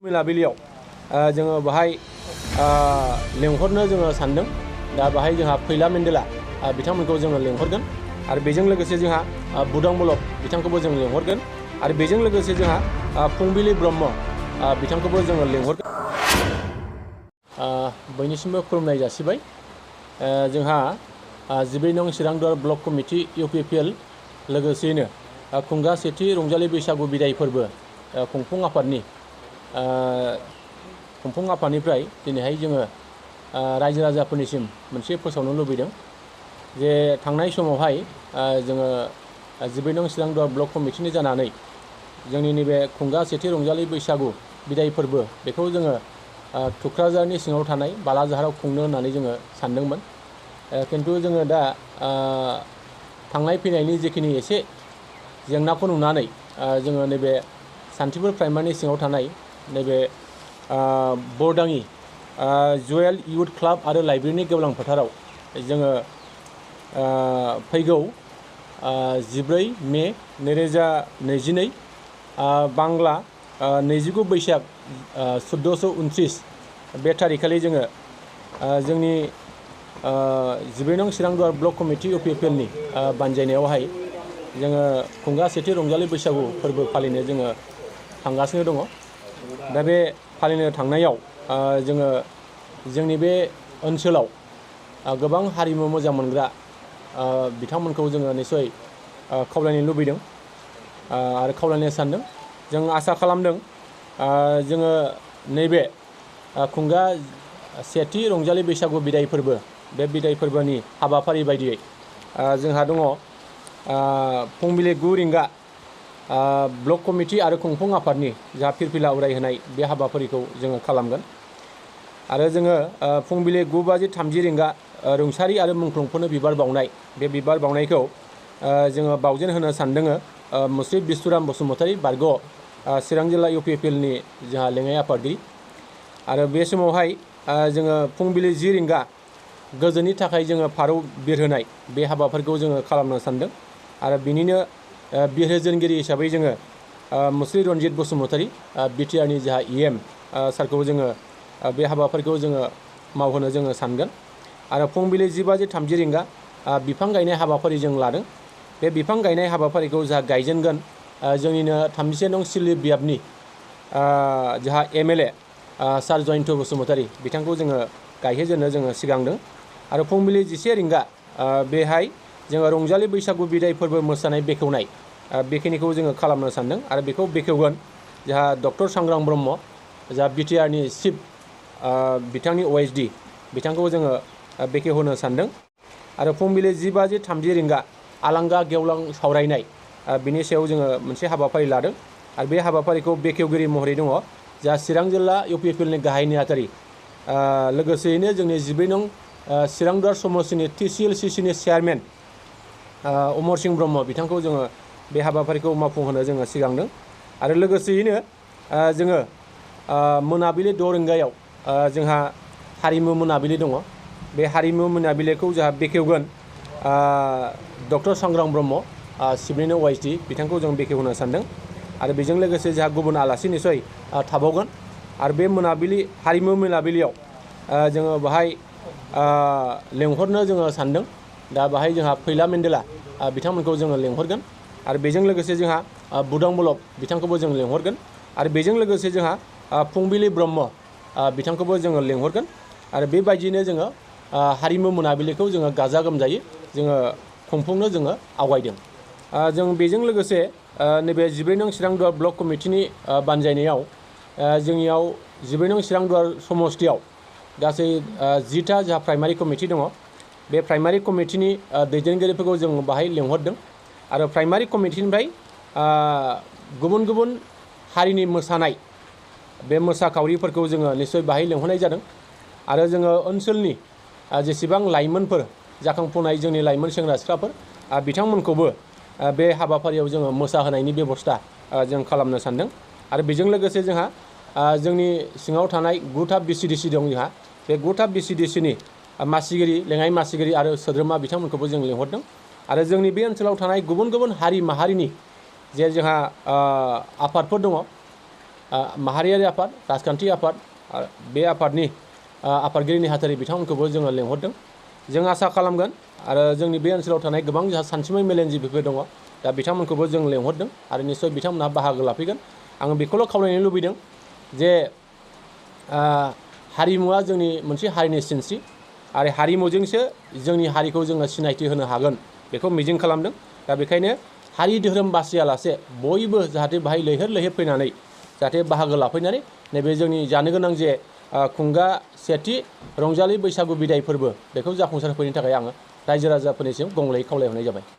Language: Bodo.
मोनाबिलियाव जोङो बाहाय लेंहरनो जोङो सानदों। दा बाहाय जोंहा फैला मेन्देला बिथांमोनखौ जोङो लेंहरगोन आरो बेजों लोगोसे जोंहा बुदां बलब बिथांखौबो जों लेंहरगोन आरो बेजों लोगोसे जोंहा फुंबिलि ब्रह्म बिथांखौबो जोङो लेंहरगोन। बयनिसिमबो खुलुमनाय जासिबाय। जोंहा 12 नं चिरांदुवार ब्लक कमिटि UPPL लोगोसेयैनो खुंगा सेथि रंजालि बैसागु बिदाय फोरबो खुंफुं आफादनिफ्राय दिनैहाय जोङो रायजो राजाफोरनिसिम मोनसे फोसावनो लुबैदों जे थांनाय समावहाय जोङो 12 नं चिरांदुवार ब्लक कमिटिनि जानानै जोंनि नैबे खुंगा सेथि रंजालि बैसागु बिदाय फोरबो बेखौ जोङो थुक्राझारनि सिङाव थानाय बालाजाहाराव खुंनो होननानै जोङो सानदोंमोन। किन्तु जोङो दा थांनाय फैनायनि जिखिनि एसे जेंनाखौ नुनानै जोङो नैबे सान्थिपुर प्राइमारिनि सिङाव थानाय नैबे बरदाङि जुवेल इउथ क्लाब आरो लाइब्रेरिनि गेवलां फोथाराव जोङो फैगौ 14 मे 2022 बांला 29 बैसाग 1429 बे थारिखखालि जोङो जोंनि 12 नं चिरांदुवार ब्लक कमिटि UPPLनि बानजायनायावहाय जोङो खुंगा सेथि रंजालि बैसागु फोरबो फालिनो जोङो थांगासिनो दङ। दा बे फालिनो थांनायाव जोङो जोंनि बे ओनसोलाव गोबां हारिमु मोजां मोनग्रा बिथांमोनखौ जोङो निसय खावलायनो लुबैदों आरो खावलायनो सानदों। जों आसा खालामदों जोङो नैबे खुंगा सेथि रंजालि बैसागु बिदाय फोरबो बे बिदाय फोरबोनि हाबाफारि बायदियै जोंहा दङ फुंबिलि 9 रिंगा ब्लक कमिटि आरो खुंफुं आफादनि जा फिरफिला उरायहोनाय बे हाबाफारिखौ जोङो खालामगोन आरो जोङो फुंबिलि 9:30 रिंगा रुंसारि आरो मुंख्लंफोरनो बिबार बावनाय बे बिबार बावनायखौ जोङो बावजेन होनो सानदों मुस्रि बिस्वराम बसुमतारी बारग' चिरां जिल्ला UPPLनि जोंहा लेङाइ आफादगिरि आरो बे समावहाय जोङो फुंबिलि 10 रिंगा गोजोननि थाखाय जोङो फारौ बिरहोनाय बे हाबाफारिखौ जोङो खालामनो सानदों आरो बिनिनो बिरहोजेनगिरि हिसाबै जोङो मुस्रि रन्जित बसुमतारी BTRनि जोंहा EM सारखौ जोङो बे हाबाफारिखौ जोङो मावहोनो जोङो सानगोन आरो फुंबिलि 10:30 रिंगा बिफां गायनाय हाबाफारि जों लादों। बे बिफां गायनाय हाबाफारिखौ जोंहा गायजेनगोन जोंनिनो 31 नं सिलि बियाबनि जोंहा MLA सार जयन्त बसुमतारी बिथांखौ जोङो गायहोजेननो जोङो सिगांदों आरो फुंबिलि 11 रिंगा बेहाय जोङो रंजालि बैसागु बिदाय फोरबो मोसानाय बेखेवनाय बेखिनिखौ जोङो खालामनो सानदों आरो बेखौ बेखेवगोन जोंहा डक्टर सांग्रां ब्रह्म जा BTRनि चिफ बिथांनि OSD बिथांखौ जोङो बेखेवहोनो सानदों आरो फुंबिलि 10:30 रिंगा आलांगा गेवलां सावरायनाय बिनि सायाव जोङो मोनसे हाबाफारि लादों आरो बे हाबाफारिखौ बेखेवगिरि महरै दङ जा चिरां जिल्ला UPPLनि गाहाय नेहाथारि लोगोसेयैनो जोंनि 12 नं चिरांदुवार समस्तिनि TCLCCनि चेयारमेन अमर सिंह ब्रह्म बिथांखौ जोङो बे हाबाफारिखौ मावफुंहोनो जोङो सिगांदों आरो लोगोसेयैनो जोङो मोनाबिलि 6 रिंगायाव जोंहा हारिमु मोनाबिलि दङ। बे हारिमु मोनाबिलिखौ जोंहा बेखेवगोन डक्टर सांग्रां ब्रह्म सिबनिनो OSD बिथांखौ जों बेखेवहोनो सानदों आरो बेजों लोगोसे जोंहा गुबुन आलासि निसय थाबावगोन आरो बे हारिमु मोनाबिलियाव जोङो बाहाय लेंहरनो जोङो सानदों। दा बाहाय जोंहा फैला मेन्देला बिथांमोनखौ जोङो लेंहरगोन आरो बेजों लोगोसे जोंहा बुदां बलब बिथांखौबो जों लेंहरगोन आरो बेजों लोगोसे जोंहा फुंबिलि ब्रह्म बिथांखौबो जोङो लेंहरगोन आरो बेबायदिनो जोङो हारिमु मोनाबिलिखौ जोङो गाजा गोमजायै जोङो खुंफुंनो जोङो आवगायदों। जों बेजों लोगोसे नैबे 12 नं चिरांदुवार ब्लक कमिटिनि बानजायनायाव जोंनियाव 12 नं चिरांदुवार समस्तियाव गासै 10टा जोंहा प्राइमारि कमिटि दङ। बे प्राइमारि कमिटिनि दैदेनगिरिफोरखौ जों बाहाय लेंहरदों आरो प्राइमारि कमिटिनिफ्राय गुबुन गुबुन हारिनि मोसानाय बे मोसाखावरिफोरखौ जोङो निस्सय बाहाय लेंहरनाय जादों आरो जोङो ओनसोलनि जेसेबां लाइमोनफोर जाखांफुनाय जोंनि लाइमोन सेंग्रा सिख्लाफोर बिथांमोनखौबो बे हाबाफारियाव जोङो मोसाहोनायनि बेबस्था जों खालामनो सानदों आरो बेजों लोगोसे जोंहा जोंनि सिङाव थानाय 9था BCDC दं। जोंहा बे 9था BCDCनि मासिगिरि लेङाइ मासिगिरि आरो सोद्रोमा बिथांमोनखौबो जों लेंहरदों आरो जोंनि बे ओनसोलाव थानाय गुबुन गुबुन हारि माहारिनि जे जोंहा आफादफोर दङ माहारियारि आफाद, राजखान्थि आफाद, बे आफादनि आफादगिरि नेहाथारि बिथांमोनखौबो जोङो लेंहरदों। जों आसा खालामगोन आरो जोंनि बे ओनसोलाव थानाय गोबां जोंहा सानसुमै मेलेमजिबिफोर दङ, दा बिथांमोनखौबो जों लेंहरदों आरो निस्सय बिथांमोनहा बाहागो लाफैगोन। आङो बेखौल' खावलायनो लुबैदों जे हारिमुवा जोंनि मोनसे हारिनि सिनस्रि आरो हारिमुजोंसो जोंनि हारिखौ जोङो सिनायथि होनो हागोन बेखौ मिजिं खालामदों। दा बेखायनो हारि धोरोम बासियालासे बयबो जाहाथे बाहाय लैहोर लैहोर फैनानै जाहाथे बाहागो लाफैनानै नैबे जोंनि जानो गोनां जे खुंगा सेथि रंजालि बैसागु बिदाय फोरबो बेखौ जाफुंसार होफैनो थाखाय आङो रायजो राजाफोरनिसिम गंलैयै खावलायहरनाय जाबाय।